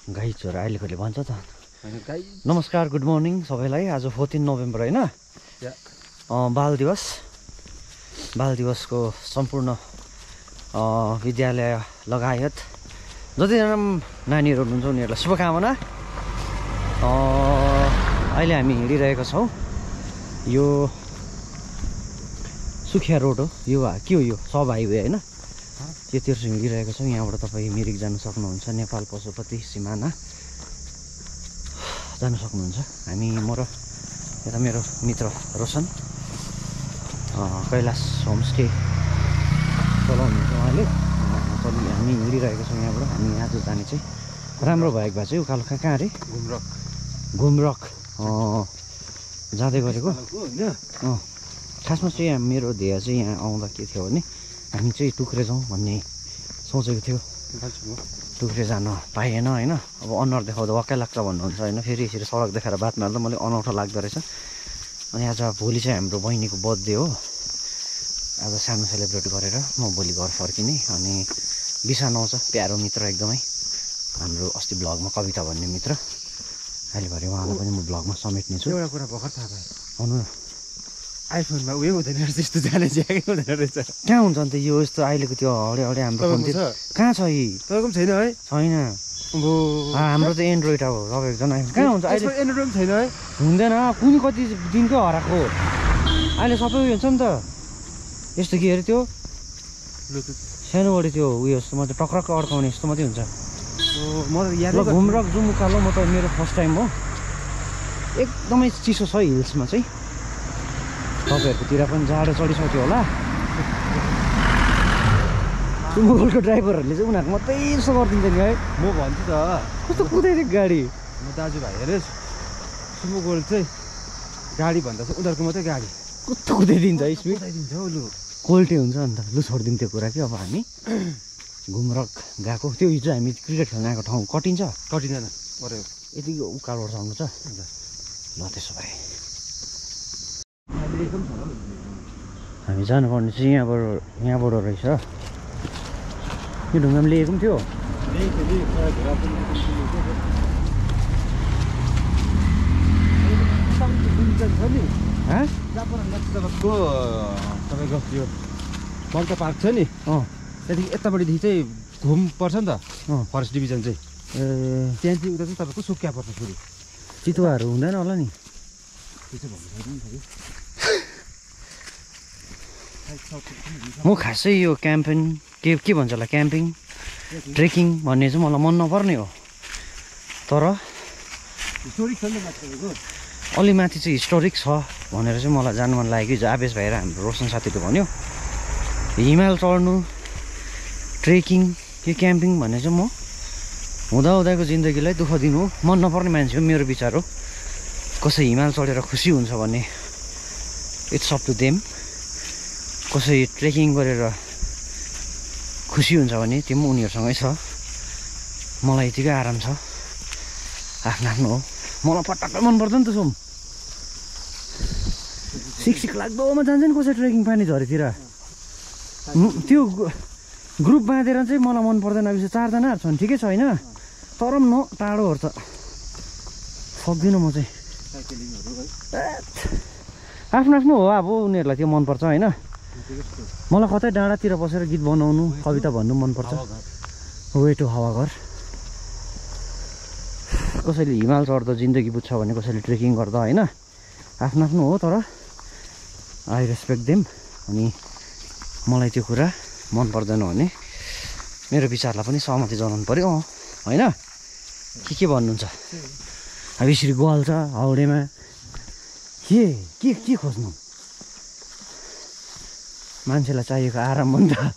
गाई चोर अहिलेकोले भन्छ त नमस्कार गुड मर्निङ सबैलाई आज 14 नोभेम्बर हैन बाल दिवसको सम्पूर्ण विद्यालय लगायत जतिजना नानीहरू हुनुहुन्छ उनीहरूलाई शुभकामना। अहिले हामी हिँडिरहेका छौँ यो सुखिया रोड हो यो के हो यो सब हाइवे हैन त्यतिर हिँडिरहेको छौँ। यहाँबाट तपाईँ मिरिक जानु सक्नुहुन्छ नेपाल पशुपति सिमाना जानु सक्नुहुन्छ। हामी म र यता मेरो मित्र रोशन कैलाश होमस्टे चलाउनुहुन्छ उहाँले हामी हिँडिरहेको छौँ यहाँबाट। हामी आज जाने चाहिँ राम्रो भएको भए चाहिँ उकालो कहाँ अरे घुमरक जाँदै गरेको खासमा चाहिँ मेरो ध्येय चाहिँ यहाँ आउँदा के थियो भने हामी चाहिँ टुक्रे जाउँ भन्ने सोचेको थियो। टुक्रे जान पाएन होइन। अब अनुहार देखाउँदा वाक्कै लाग्छ भन्नुहुन्छ होइन। फेरि यसरी सडक देखाएर बात मार्दा मलाई अनौठो लाग्दो रहेछ। अनि आज भोलि चाहिँ हाम्रो बहिनीको बर्थडे हो। आज सानो सेलिब्रेट गरेर म भोलि घर फर्किने। अनि बिसान आउँछ प्यारो मित्र एकदमै हाम्रो अस्ति ब्लगमा कविता भन्ने मित्र अहिले भरे उहाँलाई पनि म ब्लगमा समेट्ने छु। एउटा कुरा भर्खर थाहा भयो भन्नु न आइफोनमा उयो हुँदैन रहेछ यस्तो जाने ज्याकै हुँदैन रहेछ। कहाँ हुन्छ अन्त यो यस्तो अहिलेको त्यो हौडे हौडे हाम्रो फोन कहाँ छ तपाईँको पनि छैन है? छैन हाम्रो त एन्ड्रोइड अब तपाईँको झन् कहाँ हुन्छ अहिले एन्ड्रोइड छैन है? हुँदैन कुनै कति दिनकै हराएको अहिले सबै उयो हुन्छ नि त। यस्तो के अरे त्यो सानोबडी त्यो उयो जस्तो मात्रै टक्रक्क अड्काउने यस्तो मात्रै हुन्छ। म याद घुमरक जाउँ उकालो म त मेरो फर्स्ट टाइम हो। एकदमै चिसो छ हिल्समा चाहिँ। तपाईँहरूकोतिर पनि जाडो चढिसक्यो होला। सुमोगोलको ड्राइभरहरूले चाहिँ उनीहरूको मात्रै यस्तो गरिदिन्छ नि है। म भन्छु त कस्तो कुदाइदिएको गाडी म दाजुभाइ हेरे सुमोगोल चाहिँ गाडी भन्दा चाहिँ उनीहरूको मात्रै गाडी कस्तो कुदाइदिन्छ है स्पिड कुदाइदिन्छ हौ। लु क्वालिटी हुन्छ अन्त लु छोडिदिउँ त्यो कुरा कि अब हामी घुमरक गएको त्यो हिजो हामी क्रिकेट खेल्न आएको ठाउँ कटिन्छ कटिँदैन पऱ्यो यतिको उकालोबाट आउनु छ ल त्यसो भए हामी जानुपर्ने चाहिँ यहाँबाट रहेछ। यो ढुङ्गामा लिएको पनि थियो तपाईँको यो बल्का पार्क छ नि त्यहाँदेखि यतापट्टिदेखि चाहिँ घुम पर्छ नि त फरेस्ट डिभिजन चाहिँ त्यहाँ चाहिँ उता चाहिँ तपाईँको सुक्या पर्छ फेरि चितुवाहरू हुँदैन होला नि। म खासै यो क्याम्पिङ के भन्छ होला क्याम्पिङ ट्रेकिङ भन्ने चाहिँ मलाई मन नपर्ने हो। तर अलि माथि चाहिँ हिस्टोरिक छ भनेर चाहिँ मलाई जानु मन लाग्यो। हिजो आवेश भएर हाम्रो रोशन साथीले भन्यो हिमाल चढ्नु ट्रेकिङ यो क्याम्पिङ भन्ने चाहिँ म हुँदाको जिन्दगीलाई दुःख दिनु मन नपर्ने मान्छे हो। मेरो विचार हो। कसै हिमाल चढेर खुसी हुन्छ भने इट्स अप टु देम। कसै ट्रेकिङ गरेर खुसी हुन्छ भने त्यो पनि उनीहरूसँगै छ। मलाई यतिकै आराम छ आफ्नो हो। मलाई पटक्कै मन पर्दैन त सोम सिक लाग्दोमा जान्छ नि कसै ट्रेकिङ पानी झरीतिर त्यो ग्रुप बाँधेर चाहिँ मलाई मन पर्दैन। अब 4जनाहरू छन् ठिकै छ होइन तर पनि टाढोहरू त सक्दिनँ म चाहिँ। आफ्नो हो अब उनीहरूलाई त्यो मनपर्छ होइन। मलाई कतै डाँडातिर बसेर गीत बनाउनु कविता भन्नु मनपर्छ। वे टु हावा घर कसैले हिमाल चढ्दा जिन्दगी बुझ्छ भने कसैले ट्रेकिङ गर्दा होइन आफ्नो हो। तर आई रेस्पेक्ट देम। अनि मलाई त्यो कुरा मन पर्दैन भने मेरो विचारलाई पनि सहमति जनाउनु पऱ्यो होइन। के भन्नुहुन्छ अब यसरी गल्छ हाउडेमा के खोज्नु मान्छेलाई चाहिएको आराम हो नि त।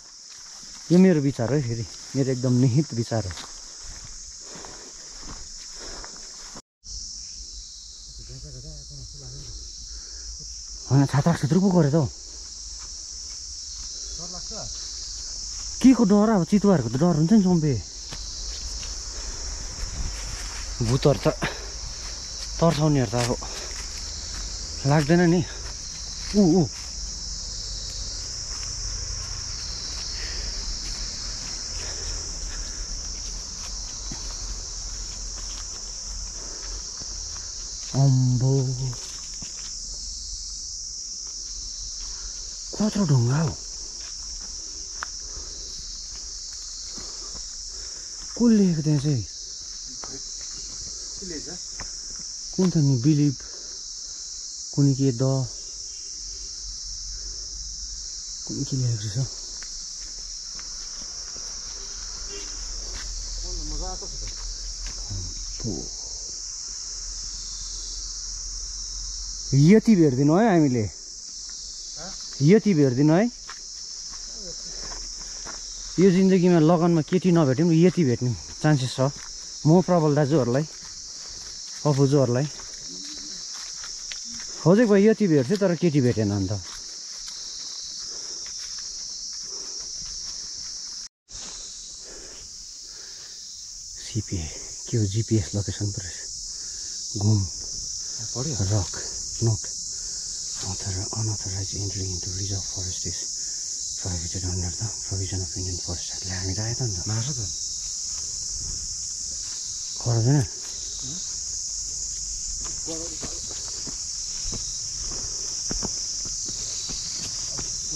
यो मेरो विचार हो फेरि मेरो एकदम निहित विचार हो। होइन छात्र पो गरे त हौ के को डर अब चितुवाहरूको त डर हुन्छ नि चम्पे भूतहरू त तर्साउनेहरू त अब लाग्दैन नि। अम्बो कत्रो ढुङ्गा हो को लेखेको त्यहाँ चाहिँ कुन त नि बिलिभ कुनै के द कुनै के लेखेको छ यति भेट्दिनौँ है हामीले यति भेट्दिनौँ है यो जिन्दगीमा लगनमा केटी नभेट्यौँ यति भेट्ने चान्सेस छ म प्रबल दाजुहरूलाई अफुजुहरूलाई खोजेको भए यति भेट्थ्यो तर केटी भेटेन अन्त सिपिए के हो जिपिएस लोकेसन परेछ घुम rock note unauthorized entry into reserve forest is prohibited under the provision of Indian Forest Act. हामी त आयो त नि त मार्छ त खर्दैन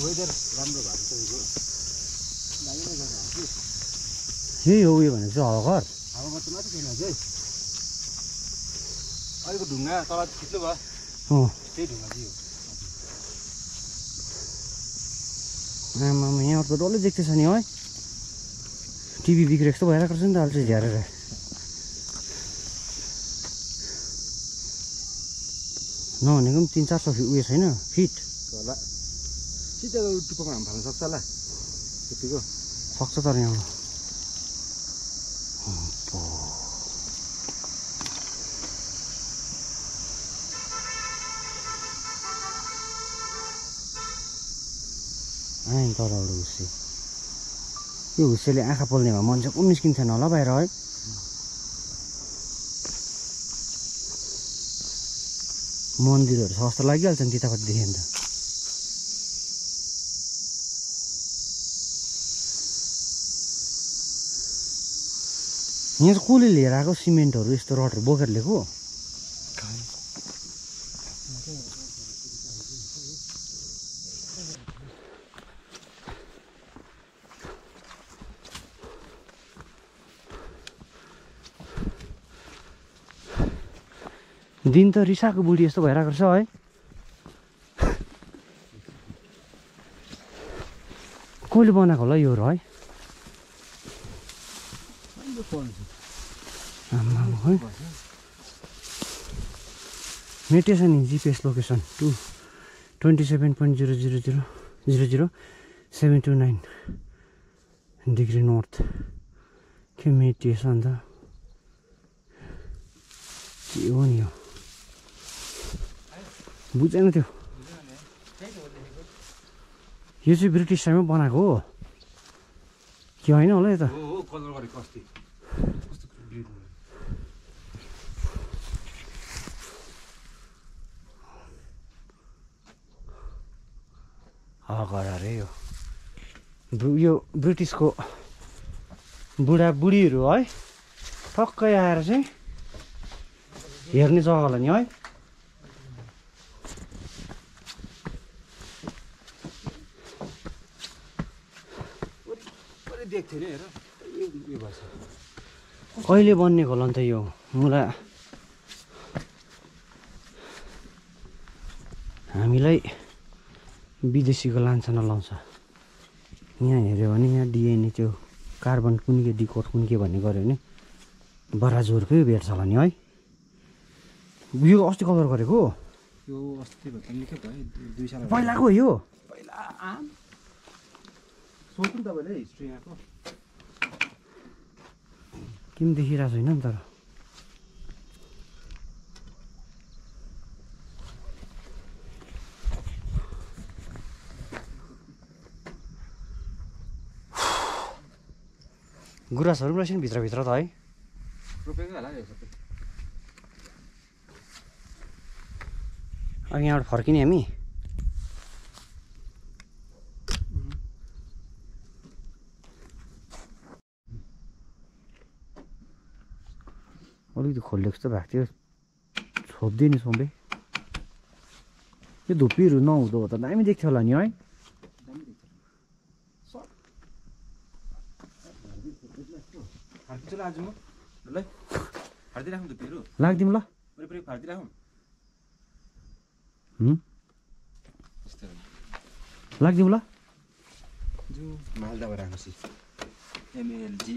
वेदर राम्रो भएको तपाईँको यही हो उयो भने चाहिँ हवाघर हावामा त माथि छैन अझै अहिलेको ढुङ्गा तल खिच्नु भयो त्यही ढुङ्गा चाहिँ हो आमामा यहाँ त डल्लै देख्दैछ नि है टिभी बिग्रेको जस्तो भइरहेको छ नि त अहिले चाहिँ झ्यारेर नभनेको पनि 300-400 उयो छैन फिट होला सिधै टुप्पोमा हाम फाल्न सक्छ होला त्यतिको सक्छ तर यहाँ आएँ तलबाट हुस्से यो हुस्सेले आँखा पोल्ने भए मान्छे को निस्किन्थेन होला बाहिर है मन्दिरहरू छ जस्तो लागिहाल्छ नि त्यतापट्टि देख्यो नि त यहाँ चाहिँ कसले लिएर आएको सिमेन्टहरू यस्तो रडहरू बोकेर ल्याएको दिन त रिसाको बुढी यस्तो भइरहेको छ है कसले बनाएको होला यो है है मेटेछ नि जिपिएस लोकेसन 27.0000729 डिग्री नर्थ के मेटिएछ अन्त के हो नि यो बुझेन त्यो यो चाहिँ ब्रिटिस टाइममा बनाएको हो के होइन होला यो त घर अरे यो ब्रिटिसको बुढाबुढीहरू है टक्कै आएर चाहिँ हेर्ने जग्गा होला नि है कहिले बन्नेको होला नि त यो मुला हामीलाई विदेशीको लान्छना लाउँछ यहाँ हेऱ्यो भने यहाँ डिएनए त्यो कार्बन कुन के डिकोड कुन के भन्ने गऱ्यो भने बराजोरकै भेट्छ होला नि है यो अस्ति कभर गरेको यो अस्ति निकै भयो 2 साल पहिलाको यो पहिला आम सोच्नु तपाईँले हिस्ट्री यहाँको किन देखिरहेको छैन नि तर गुराँसहरू पनि रहेछ नि भित्रभित्र त है रोपेको होला यो सबै अब यहाँबाट फर्किने हामी अलिकति खोलिएको जस्तो भएको थियो छोप्दियो नि सोम्बे यो धुप्पीहरू नहुँदो हो त दामी देख्थ्यो होला नि है फार्दिन्छु ल आज म ल फार्दिराखौँ धुप्पीहरू लाग्दिउँ ल वरिपरि फार्दिराखौँ लाग्दिउँ ल मालदा भएर आएपछि एमएलजी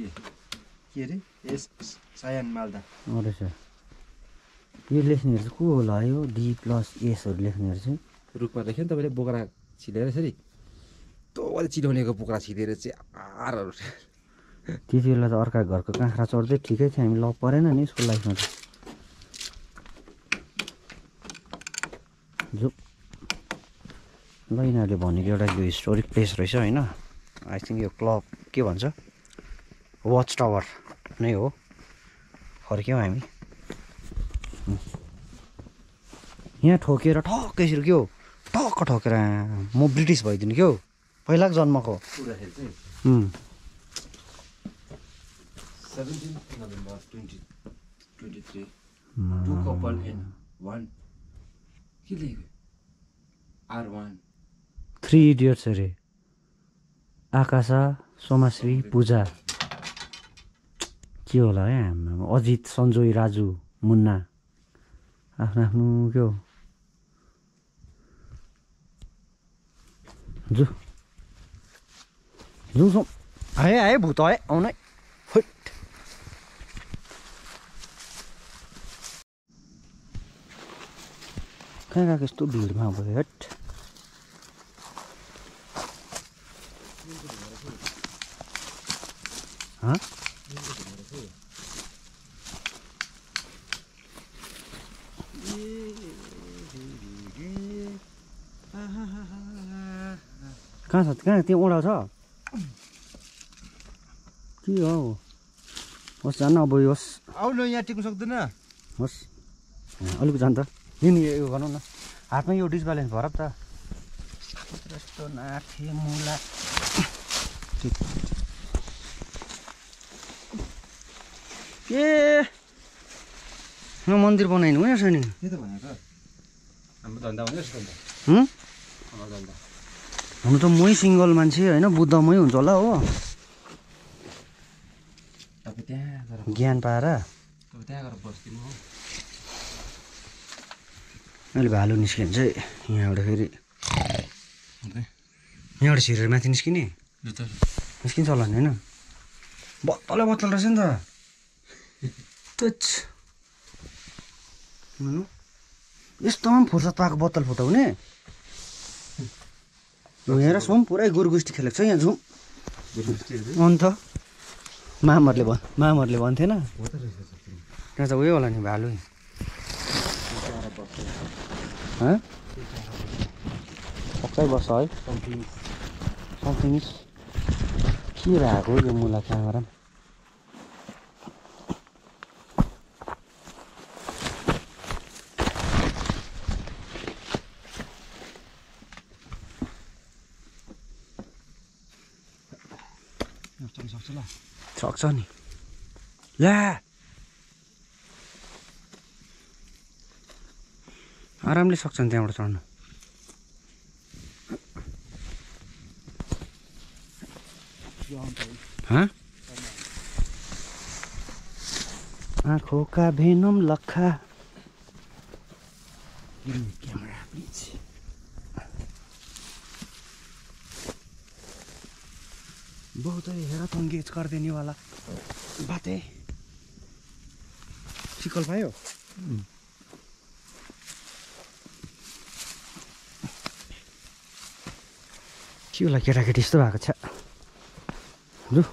के अरे एस सायान मालदा रहेछ यो लेख्नेहरू चाहिँ को होला यो D+Sहरू लेख्नेहरू चाहिँ रुखमा लेख्यो नि तपाईँले बोक्रा छिलेर यसरी तोले चिलाउनेको बोक्रा छिलेर चाहिँ आरहरू त्यति बेला त अर्का घरको काँक्रा चढ्दै ठिकै थियो हामी ल परेन नि यसको लाइफमा त जो ल यिनीहरूले भनेको एउटा यो हिस्टोरिक प्लेस रहेछ होइन आई थिङ्क यो क्लब के भन्छ वाच टावर नै हो फर्क्यौँ हामी यहाँ ठोकेर ठक्कै यसरी के हो टक्क ठोकेर म ब्रिटिस भइदिनु क्या हौ पहिलाको जन्मको 17 November 2023 2 couple and 1 के लेख्यो R1 3 इडियट्स अरे आकाशा सोमाश्री पूजा के होला है हाम्रो अजित सञ्जोय राजु मुन्ना आफ्नो आफ्नो के हो जो जाउँ आए आए भूत आए आउनै फुट कहाँ गएको यस्तो भिडमा भयो हट कहाँ छ कहाँ त्यो ओडा छ के हो होस् जान्न अब होस् आउनु यहाँ टिक्नु सक्दैन होस् अलिक जान्छ नि यो गरौँ न हातमा यो डिसब्यालेन्स भएर त यस्तो नाथे मुला ए यहाँ मन्दिर बनाइनु होइन नि त्यही त भनेको हाम्रो धन्दा भने जस्तो त हाम्रो धन्दा हुनु त मै सिङ्गल मान्छे होइन बुद्धमै हुन्छ होला हो तपाईँ त्यहाँ गएर ज्ञान पाएर तपाईँ त्यहाँ गएर बस्दिनु हो अहिले भालु निस्क्यो भने चाहिँ यहाँबाट फेरि यहाँबाट छिरेर माथि निस्किने निस्किन्छ होला नि होइन बत्तलै बत्तल रहेछ नि त यस्तोमा पनि फुर्सद पाएको बत्तल फुटाउने हेर सुम पुरै गुरगुस्टी खेलेको छ यहाँ जाउँ अन्त मामहरूले भन्थेन त्यहाँ त उयो होला नि भालु पक्कै बस्छ है समथिङ के भएको यो मुला क्यामेरा सक्छ नि ला आरामले सक्छ नि त्यहाँबाट चढ्नु आँखों का भेनम लखा क्यामेरा प्लिज बहुत हेर त एंगेज कर देने वाला बात है सिकल पायो के होला केटाकेटी यस्तो भएको छ लु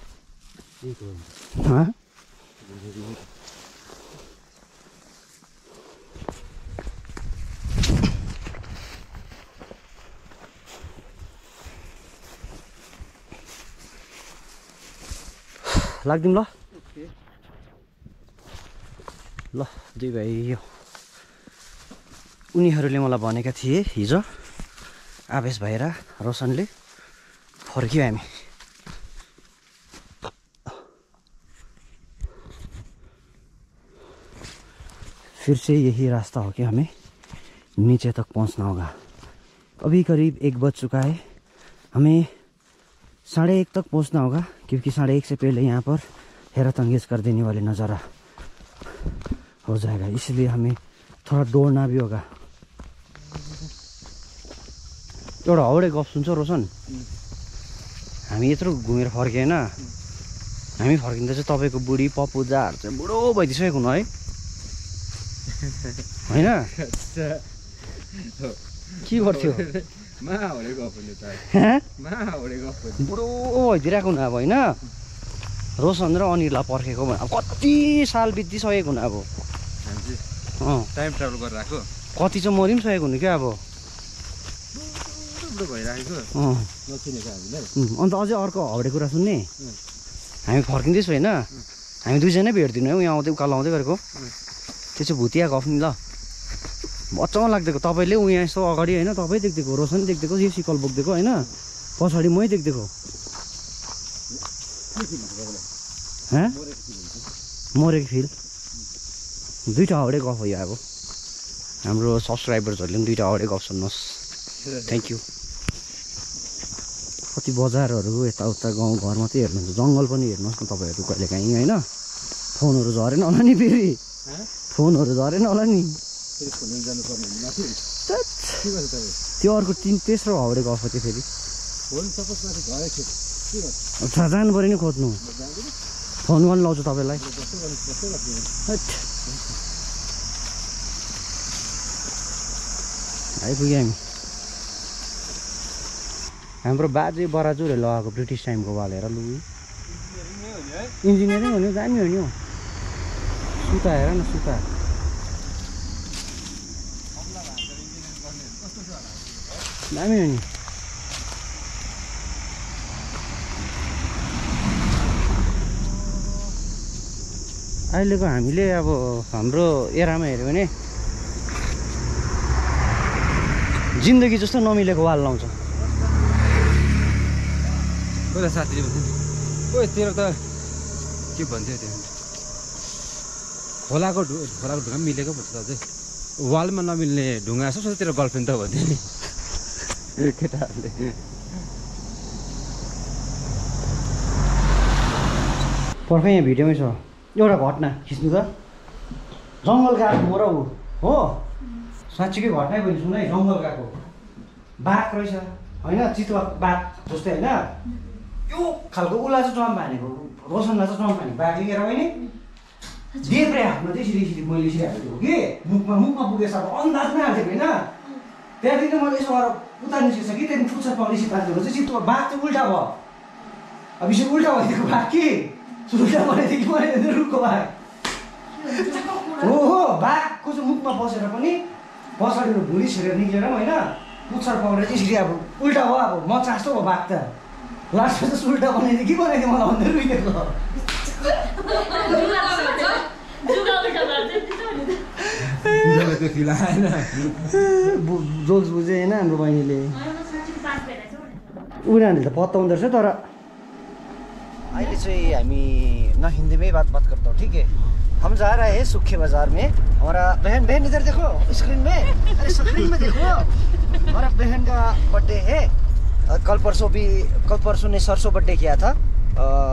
लाग्दिउँ ल ल दुई भाइ यो उनीहरूले मलाई भनेका थिए हिजो आवेश भाइ र रोशनले फर्क्यो हामी फिर से यही रास्ता हो कि हमें नीचे तक पहुंचना होगा। अभी करीब 1 बज चुका है, हमें 1:30 तक पहुंचना होगा, क्योंकि 1:30 से पहले यहाँ पर हैरत अंगेज कर देने वाले नज़ारा हो जाएगा, इसलिए हमें थोड़ा दौड़ना भी होगा। एउटा हाउडे गफ सुन्छ रोशन, हामी यत्रो घुमेर फर्केन, हामी फर्किँदा चाहिँ तपाईँको बुढी पपुजाहरू चाहिँ बुढो भइदिइसकेको हुनु है होइन? के गर्थ्यो बुढो भइदिइरहेको हुनु अब होइन? रोशन र अनिललाई पर्खेको भने अब कति साल बितिसकेको हुनु अब। टाइम ट्राभल गरेर आएको, कति चाहिँ मरि पनि सकेको हुनु क्या अब भइरहेको नचिनेको हामीलाई। अन्त अझै अर्को हाउडे कुरा सुन्ने, हामी फर्किँदैछु होइन, हामी दुईजना भेट्दिनँ है, यहाँ आउँदै उकालो आउँदै गरेको, त्यो चाहिँ भुतिया गफ नि ल। अचम्म लाग्दिएको, तपाईँले यहाँ यस्तो अगाडि होइन तपाईँ देख्दिएको, रोशन देख्दिएको, यो सिकल बोक्दिएको होइन, पछाडि मै देख्दिएको। मरेको फिल। दुईवटा हाउडे गफ हो यो अब। हाम्रो सब्सक्राइबर्सहरूले पनि दुईवटा हाउडे गफ सुन्नुहोस्, थ्याङ्क यू। कति बजारहरू यताउता गाउँ घर मात्रै हेर्नुहुन्छ, जङ्गल पनि हेर्नुहोस् न तपाईँहरू कहिले काहीँ होइन। फोनहरू झरेन होला नि, फेरि फोनहरू झरेन होला नि। त्यो अर्को तेस्रो हाउडे गफ हो त्यो फेरि। जानु पऱ्यो नि खोज्नु, फोन गर्नु लाउँछु तपाईँलाई। आइपुग्यो हामी। हाम्रो बाजे बराजुहरूले लगाएको ब्रिटिस टाइमको वाल हेर लु, इन्जिनियरिङ हो नि, दामी हो नि हौ। सुता हेर न, सुता दामी हो नि। अहिलेको हामीले अब हाम्रो एरामा हेऱ्यो भने जिन्दगी जस्तो नमिलेको वाल लाउँछ। कोही साथीले भन्थ्यो कोही तेरो त के भन्थ्यो त्यो खोलाको ढुङ्गा मिलेको भन्छ अझै, वालमा नमिल्ने ढुङ्गा छ तेरो गर्लफ्रेन्ड त भन्थ्यो नि केटाहरूले। पर्खै यहाँ भिडियोमै छ एउटा घटना खिच्नु त। जङ्गल गएको म र ऊ हो, साँच्चीकै घटनै पनि सुन है। जङ्गल गएको बाघ रहेछ होइन, चितुवा बाघ जस्तै होइन, यो खालको उसलाई चाहिँ जम्प हानेको, रोशनलाई चाहिँ जम्प हानेको बाघले हेर होइन। देब्रे हातमा चाहिँ यसरी मैले यसरी हालिदिएको कि मुखमा पुगेछ, अब अन्दाजमै हालिदिएको होइन। त्यहाँदेखि मैले यसो गरेर उता निस्केछ कि त्यहाँदेखि फुच्चा पाउने सिपालीहरू चाहिँ चितुवा बाघ चाहिँ उल्टा भयो। अब यसरी उल्टा भइदिएको बाघ कि उल्टा बनाइदिएको बनाइदिएको रुखको बाघ हो। बाघको चाहिँ मुखमा बसेर पनि पछाडिको भुँडी छिरेर निक्लेर होइन, पुच्छर पक्रेर चाहिँ यसरी अब उल्टा भयो। अब म चास्तो भयो बाघ त, लास्टमा चाहिँ उल्टा बनाइदियो कि बनाइदियो मलाई भन्दै रुइदिएको। जोक्स बुझे होइन हाम्रो बहिनीले, उनीहरूले त पत्ताउँदो रहेछ। तर अहिले चाहिँ हामी न हिंदी में बात करता हूँ, ठीक है। हम जा रहे हैं सूखे बाजार में, हमारा बहन इधर देखो स्क्रीन में, अरे स्क्रीन में देखो, हमारा बहन का बर्थडे है। कल परसों ने सरसों बर्थडे किया था,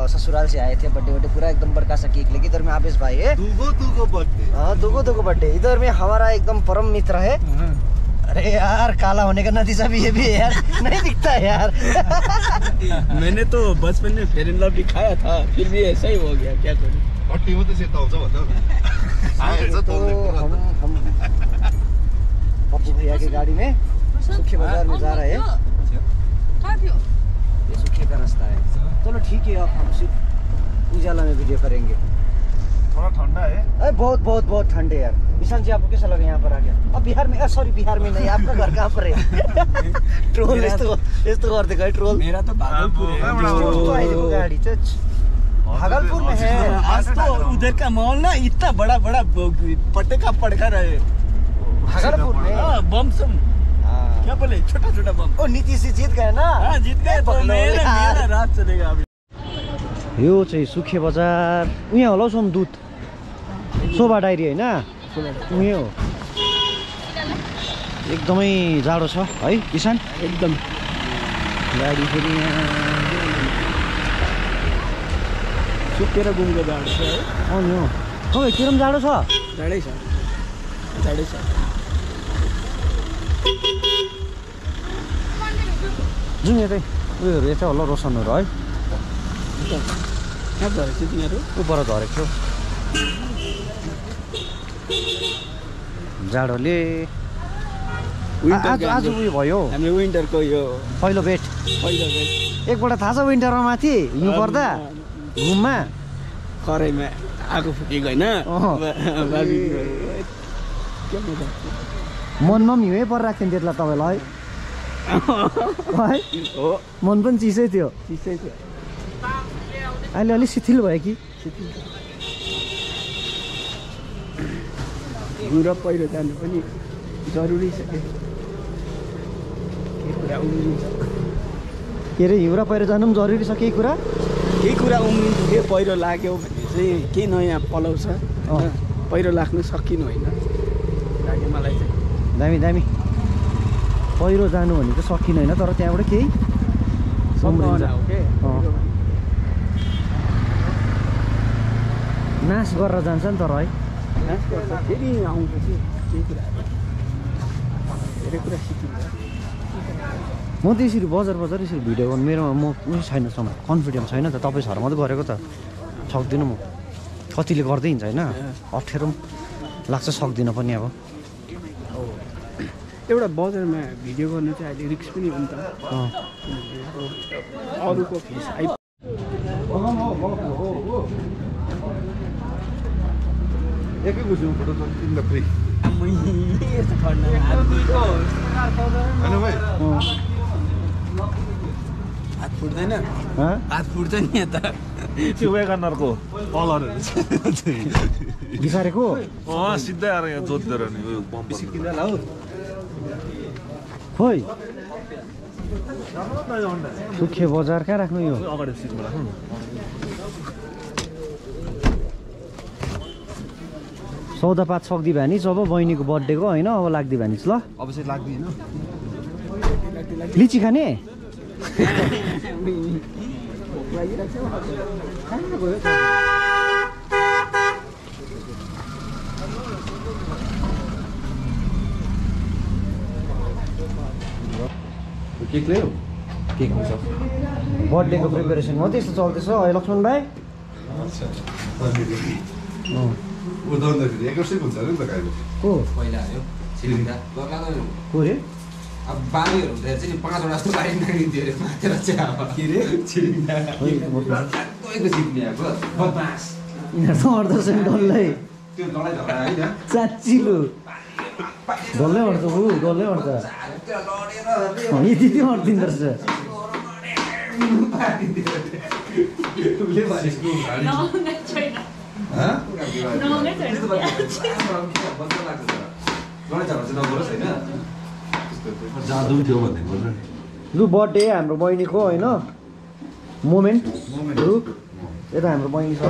ससुराल से आए थे, बर्थडे पूरा एकदम बड़का सा केक लेके। इधर में आवेश भाई है, दुगो बर्थडे। हाँ दुगो बर्थडे। इधर में हमारा एकदम परम मित्र है। अरे यार काला होने का नतीजा भी ये भी है यार, नहीं दिखता है यार। मैंने तो बचपन में फेयर एंड लवली खाया था, फिर भी ऐसा ही हो गया, क्या करूं। तो हम पप्पू भैया की गाड़ी में सूखे बाजार में जा रहे हैं। ये सूखे का रास्ता है। चलो ठीक है, अब हम सिर्फ उजाला में वीडियो करेंगे। थोड़ा ठंडा है। अरे बहुत ठंडे यार। विशाल जी आपको कैसा लगा यहाँ पर आके? अब बिहार में, सॉरी बिहार में नहीं, आपका घर कहाँ पर है? ट्रोल यस्तो गर्दै ट्रोल। मेरा तो भागलपुर है। गाड़ी भागलपुर में है। आज तो उधर का माहौल ना इतना बड़ा पटाखा पड़का रहे भागलपुर में। बम सब क्या बोले, छोटा बम। ओ नीतीश जी जीत गए ना? हाँ जीत गए, तो मेरा रात चलेगा अभी। यो चाहिँ सुखे बजार, यहाँ होला सोमदूत शोभा डायरी होइन, उयो एकदमै जाडो छ है किसान एकदम गाडी फेरि यहाँ सुकेर गुमको जाडो छ है नि हो तपाईँतिर पनि जाडो छ जाडै छ जाउँ यतै उयोहरू यतै होला रोसनहरू है कहाँ झरेको थियो तिनीहरू उपर झरेको थियो जाडोले आज उयो भयो हाम्रो विन्टरको यो पहिलो भेट एकपल्ट थाहा छ विन्टरमा माथि हिउँ पर्दा घुममा खराइमा आगो फुकेको होइन मनमा पनि हिउँ परिरहेको थियो त्यतिलाई तपाईँलाई है हो मन पनि चिसै थियो चिसै थियो अहिले अलिक शिथिल भयो कि हिउँ र पहिरो जानु पनि जरुरी छ के कुरा उम्रिन्छ के अरे हिउँ र पहिरो जानु पनि जरुरी छ केही कुरा उम्रिन्छ के पहिरो लाग्यो भने चाहिँ केही नयाँ पलाउँछ पहिरो लाग्नु सकिनु होइन लाग्यो मलाई चाहिँ दामी पहिरो जानु भने चाहिँ सकिनु होइन तर त्यहाँबाट केही सम्भावना हो के नाश गरेर जान्छ नि तर है नाश गर्छ फेरि आउँछ कि केही कुरा धेरै कुरा सिकिन्छ म त यसरी बजार यसरी भिडियो गर्नु मेरोमा म उयो छैन समय कन्फिडेन्स छैन त तपाईँ मात्रै गरेको त सक्दिनँ म कतिले गर्दै हिँड्छ होइन अप्ठ्यारो लाग्छ सक्दिनँ पनि अब एउटा बजारमा भिडियो गर्नु चाहिँ अहिले रिक्स पनि हुन्छ अरूको फेस आइ एकै बुझ्नु फोटो तिमीलाई फ्री हात फुट्दैन हात फुट्छ नि यता त्यो वेगनरको कलरहरू बिसारेको सिधै आएर यहाँ जोत्दै रहने उयो बम्पर खोइ सुखे बजार कहाँ राख्नु यो अगाडि सिटमा राख्नु सौदापात सक्दी भए नि जब बहिनीको बर्थडेको होइन अब लाग्दी भए नि ल अब चाहिँ लाग्दैन लिची खाने केक ल्यायो केक हुन्छ बर्थडेको प्रिपेरेसन हो त्यस्तो चल्दैछ है लक्ष्मण भाइ उदाउँदाखेरि 1 हुन्छ अरे नि त गाईले को पहिला आयो छिरिँदा को रे अब बालीहरू हुँदा चाहिँ 5 वटा जस्तो बाली नागिन्थ्यो अरे माथेर चाहिँ अब के रे छिरिँदा तपाईँको जित्ने अब बदमास यिनीहरू त अड्दछ नि डल्लै त्यो लडाइँ झगडा होइन चाचिलो डल्लै अड्छ ऊ डल्लै अड्छ यति अड्दिँदो रहेछ जादु थियो भनेको लु बर्थडे हाम्रो बहिनीको होइन मोमेन्टहरू यता हाम्रो बहिनी छ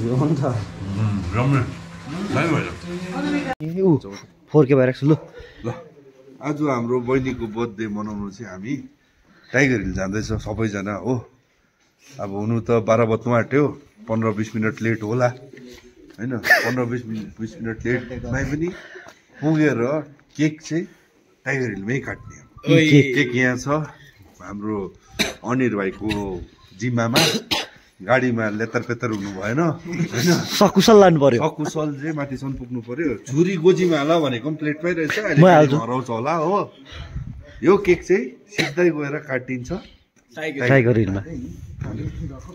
यो हो नि त ऊ 4K भइरहेको छु ल ल आज हाम्रो बहिनीको बर्थडे मनाउनु चाहिँ हामी टाइगर हिल जाँदैछ सबैजना हो अब हुनु त 12 बज्नु आँट्यो 15-20 मिनट लेट होला होइन 15-20 मिनट लेट भए पनि पुगेर केक चाहिँ टाइगर हिलमै काट्ने केक यहाँ छ हाम्रो अनिर भाइको जिम्मामा गाडीमा लेतर पेतर हुनु भएन होइन सकुशल लानु पर्यो सकुशल चाहिँ माथिसम्म पुग्नु पर्यो छुरी गोजीमा हाल भनेको प्लेट पाइरहेछ अहिले हराउँछ होला हो यो केक चाहिँ सिधै गएर काटिन्छ टाइगर हिलमा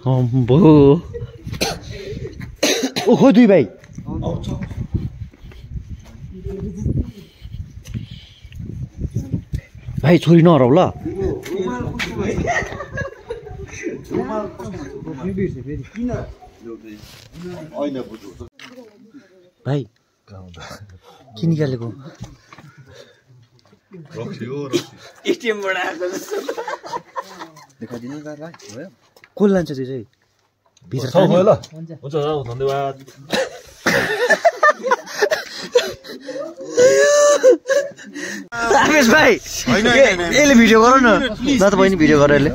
ओ खो दुई भाइ भाइ छोरी नहराउ ल भाइ के निकालेको एटिएमबाट आएको जस्तो देखाइदिनु न दाइ भयो को लान्छ त्यो चाहिँ भित्र छ भयो ल हुन्छ धन्यवाद रामेश भाइ यसले भिडियो गर न त बहिनी भिडियो गर यसले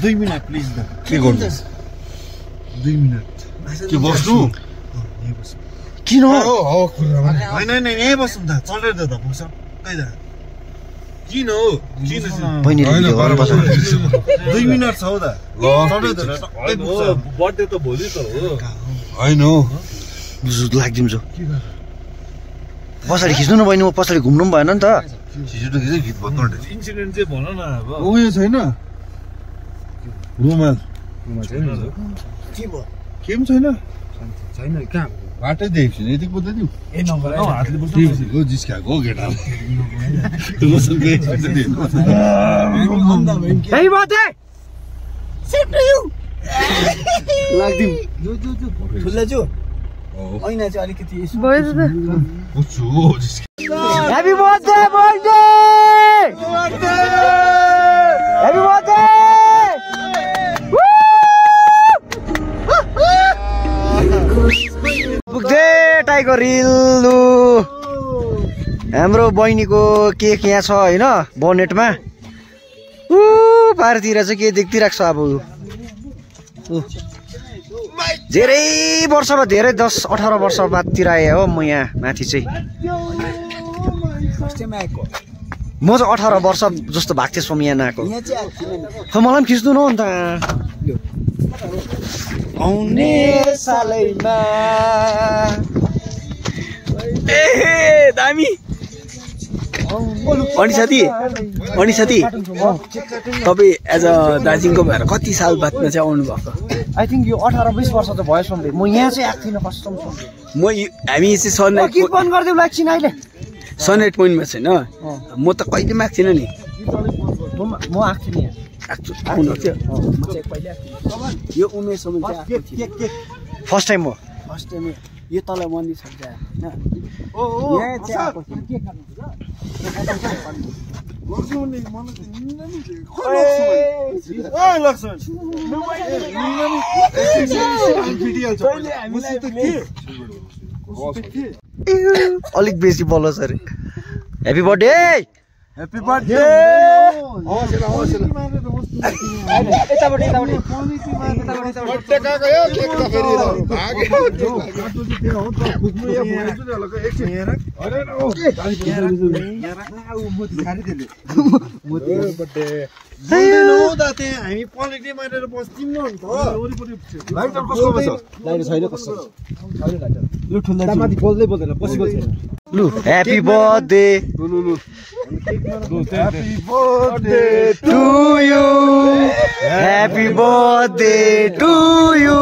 2 मिनेट प्लिज द के गर्नु 2 मिनेट के बस्नु किन होइन यहीँ बस्नु त चलेर त पुग्छ कहीँ त किन हो किन बहिनीले भिडियो गर्नुपर्छ 2 मिनेट छ त ल बर्थडे त भोलि त हो होइन हौ लाग्दिन्छ पछाडि खिच्नु न बहिनी म पछाडि घुम्नु पनि भएन नि त छिटो खिच्दै गीत बन्द इन्सिडेन्ट चाहिँ भन न अब उयो छैन रुमाल छैन के पनि छैन छैन कहाँ बाटै देखेको छैन यति बुझ्दै नि ए नम्बर हातले हो जिस्काएको हो केटा ठुलो ऐना चाहिँ अलिकति happy birthday birthday happy birthday पुग्दे टाइगर हिल लु हाम्रो बहिनीको केक यहाँ छ होइन बोनेटमा पारतिर चाहिँ के देखिरहेको छ अब धेरै वर्षमा धेरै 10-18 वर्ष बादतिर आएँ हो म यहाँ माथि चाहिँ म चाहिँ 18 वर्ष जस्तो भएको थिएँ सोम यहाँ आएको मलाई पनि खिच्नु न अन्त आउने सालैमा ए दामी अनि साथी तपाईँ एज अ दार्जिलिङको भएर कति साल बादमा चाहिँ आउनु भएको आई थिङ्क यो 18-20 वर्ष त भयो सोमले म यहाँ चाहिँ आएको थिइनँ कस्टम हामी चाहिँ सनराइज बन्द गरिदेऊ लाग्छ अहिले सनराइज पोइन्टमा छैन म त कहिले पनि आएको थिइनँ नि म आएको थिएँ यहाँ आउनु थियो यो उमेरसम्म फर्स्ट टाइम हो यो तल मन्दिर छ अलिक बेसी बोलो sir happy birthday happy birthday हामी पोलिटी मारेर बस्दिनौँ नि त लाइटर कस्तो छ लाइटर छैन कस्तो लु ठुल्दा माथि बोल्दै बोल्दैन बसेको छैन लु happy birthday Happy birthday to you. Happy birthday to you.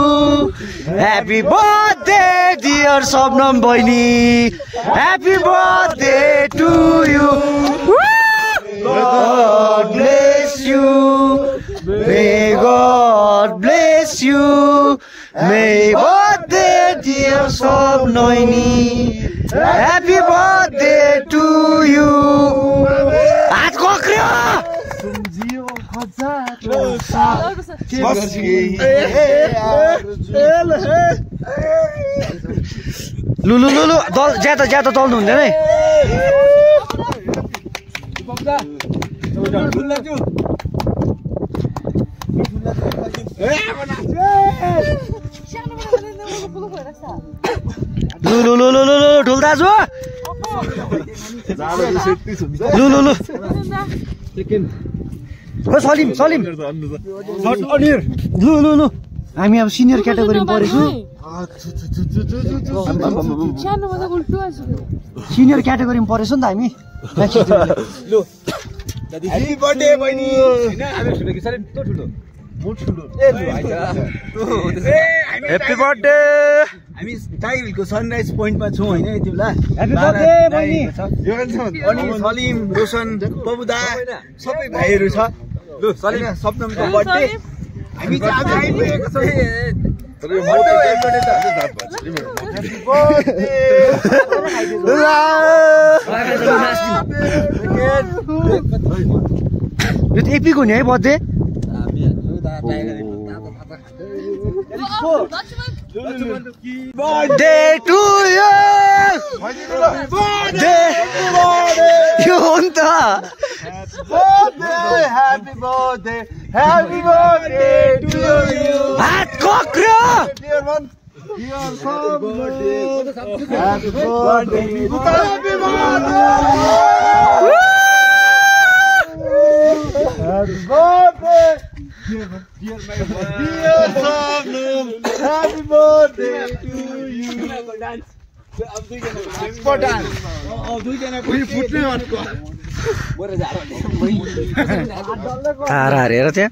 Happy birthday dear Sabnam Boyni. Happy birthday to you. God bless you. May God bless you. May birthday dear Sabnoini. Happy birthday to you. आज कोक्रियो लु लु लु लु ज्यादा चल्नु हुँदैन है लु लु लु लु लु ढुल दाजु लु लु लु सलिम सलिम लु लु लु हामी अब सिनियर क्याटेगोरीमा परेछु सिनियर क्याटेगोरीमा परेछु नि त हामी लु ह्यापी बर्थडे बहिनी हैन हामी ठुलो कि साले त ठुलो म ठुलो ह्याप्पी बर्थडे हामी टाइगर हिलको सनराइज पोइन्टमा छौं हैन यति बेला ह्याप्पी बर्थडे बहिनी अनि सलिम रोशन बबुदा सबै भाइहरु छ लु सलिम सप्तमको बर्थडे हामी चाहिँ आज आइपुगेको छौं यो त एपिक हो नि है birthday birthday to you birthday यो हो नि त Happy birthday to you. हात कोक्रो Dear one. Dear birthday. Happy birthday. Happy birthday. Happy birthday. Dear Sabnum. Happy birthday to you. तारा हेरेर त्यहाँ